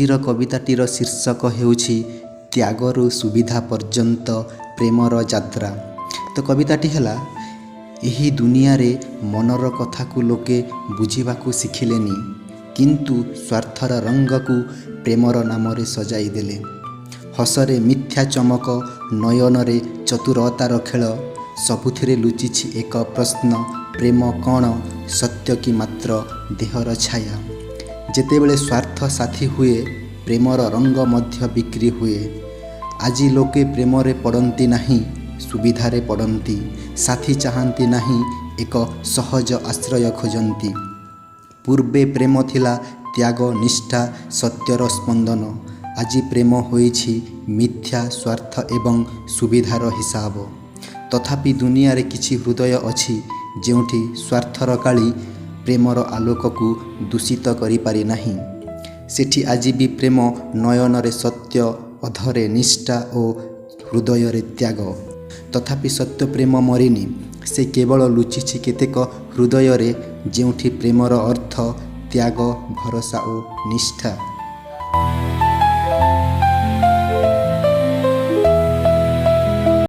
ଆଜିର କବିତାଟିର ଶୀର୍ଷକ ହେଉଛି ତ୍ୟାଗରୁ ସୁବିଧା ପର୍ଯ୍ୟନ୍ତ ପ୍ରେମର ଯାତ୍ରା। ତ କବିତାଟି ହେଲା, ଏହି ଦୁନିଆରେ ମନର କଥାକୁ ଲୋକେ ବୁଝିବାକୁ ଶିଖିଲେନି, କିନ୍ତୁ ସ୍ୱାର୍ଥର ରଙ୍ଗକୁ ପ୍ରେମର ନାମରେ ସଜାଇ ଦେଲେ। ହସରେ ମିଥ୍ୟା ଚମକ, ନୟନରେ ଚତୁରତାର ଖେଳ, ସବୁଥିରେ ଲୁଚିଛି ଏକ ପ୍ରଶ୍ନ: ପ୍ରେମ କ'ଣ ସତ୍ୟ କି ମାତ୍ର ଦେହର ଛାୟା? ଯେତେବେଳେ ସ୍ୱାର୍ଥ ସାଥୀ ହୁଏ, ପ୍ରେମର ରଙ୍ଗ ମଧ୍ୟ ବିକ୍ରି ହୁଏ। ଆଜି ଲୋକେ ପ୍ରେମରେ ପଡ଼ନ୍ତି ନାହିଁ, ସୁବିଧାରେ ପଡ଼ନ୍ତି। ସାଥୀ ଚାହାନ୍ତି ନାହିଁ, ଏକ ସହଜ ଆଶ୍ରୟ ଖୋଜନ୍ତି। ପୂର୍ବେ ପ୍ରେମ ଥିଲା ତ୍ୟାଗ, ନିଷ୍ଠା, ସତ୍ୟର ସ୍ପନ୍ଦନ। ଆଜି ପ୍ରେମ ହୋଇଛି ମିଥ୍ୟା, ସ୍ୱାର୍ଥ ଏବଂ ସୁବିଧାର ହିସାବ। ତଥାପି ଦୁନିଆରେ କିଛି ହୃଦୟ ଅଛି, ଯେଉଁଠି ସ୍ୱାର୍ଥର କାଳି ପ୍ରେମର ଆଲୋକକୁ ଦୂଷିତ କରିପାରି ନାହିଁ। ସେଠି ଆଜି ବି ପ୍ରେମ, ନୟନରେ ସତ୍ୟ, ଅଧରେ ନିଷ୍ଠା ଓ ହୃଦୟରେ ତ୍ୟାଗ। ତଥାପି ସତ୍ୟ ପ୍ରେମ ମରିନି, ସେ କେବଳ ଲୁଚିଛି କେତେକ ହୃଦୟରେ, ଯେଉଁଠି ପ୍ରେମର ଅର୍ଥ ତ୍ୟାଗ, ଭରସା ଓ ନିଷ୍ଠା।